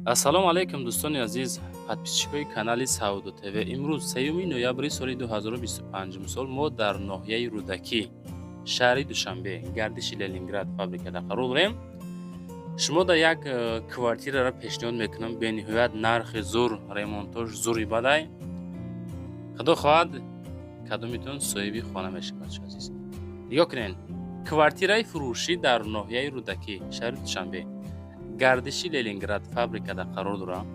Ассалому алайкум, дӯстони азиз, подписчикои канали Савдо ТВ. Имрӯз 3 ноябри соли 2025 сол мо дар ноҳияи Рӯдакӣ, шаҳри Душанбе, гардиши Ленинград фабрикада қарор дорем. Шумо дар як квартираро пешниҳод мекунам, бениҳоят нархи зур, ремонтош зури бадай. Худо хоҳад, кадомитон соҳиби хона мешавад, азиз. Нигоҳ кунед: квартираи фурӯшӣ дар ноҳияи Рӯдакӣ, шаҳри Душанбе, гардиши Ленинград фабрикада қарор дорад.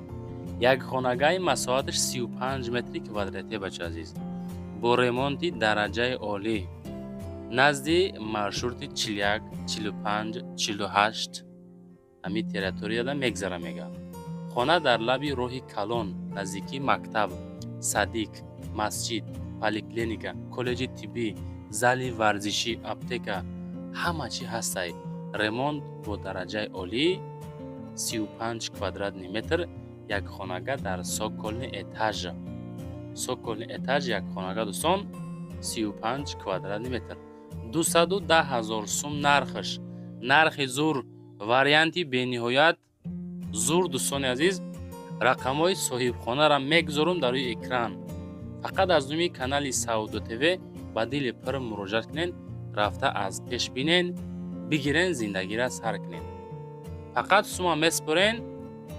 Якхонагаи масоҳаташ 35 метри квадратӣ, бача азиз, бо ремонти дараҷаи олӣ, назди маршрути 41, 45, 48 ҳамин территорияда мегзара мега. Хона дар лаби роҳи калон, наздикии мактаб, садик, масҷид, поликлиника, коллеҷи тиббӣ, зали варзишӣ, аптека, ҳама чӣ ҳастай. Ремонт бо дараҷаи олӣ, 35 квадратный метр, якхонага дар цокольный этаж, цокольный этаж якхонага, дӯстон, 35 квадратный метр, 210 000 сум нархаш. Нархи зур, варианти бениҳоят зур. Дӯстони азиз, рақамҳои соҳибхонаро мегузорам дар рӯи экран. Фақат аз номи канали Савдо ТВ ба дили пур муроҷиат кунед, рафта аз пеш бинен, бигирен, зиндагиро сар кунед. Фақат сума меспорен,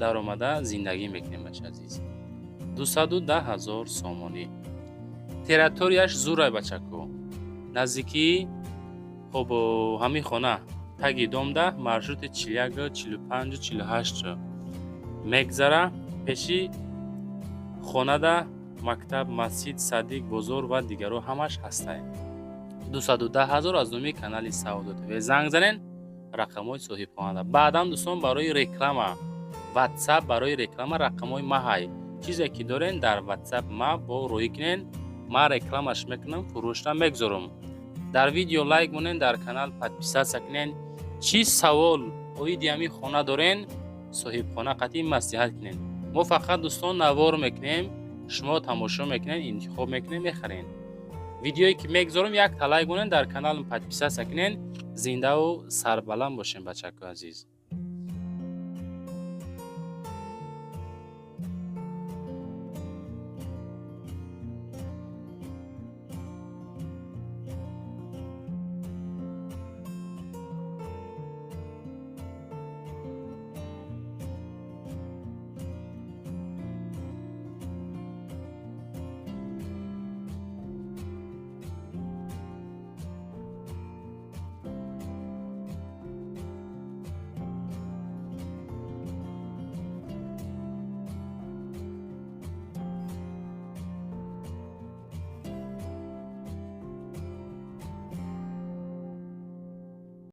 даромада зиндагӣ мекунем, бача азиз. 210 000 сомонӣ. Территорияш зурай, бачако. Наздикии, хоб, ҳамин хона таги домда маршрути 41, 45, 48 мегзара. Пеши хонада мактаб, масҷид, садик, бозор ва дигарҳо ҳамаш ҳастай. 210 000, аз номи канали Савдо ТВ занг занен, рақамҳои соҳибхонада. Баъдан, дӯстон, барои реклама Ватсап, барои реклама рақамҳои маҳай. Чизе ки дорен, дар Ватсап ма бо роҳӣ кунен, ман рекламаш мекунам, фурӯшра мегузорам. Дар видео лайк монен, дар канал подписаться кунен. Чӣ савол оиди ҳамин хона дорен, соҳибхона қатъи маслиҳат кунен. Мо фақат, дӯстон, навор мекунем, шумо тамошо мекунед, интихоб мекунед, мехарен. Видеое ки мегузорам, як та лайк монен, дар каналам подписаться кунен. Зиндаву сарбаланд бошем, бачако азиз.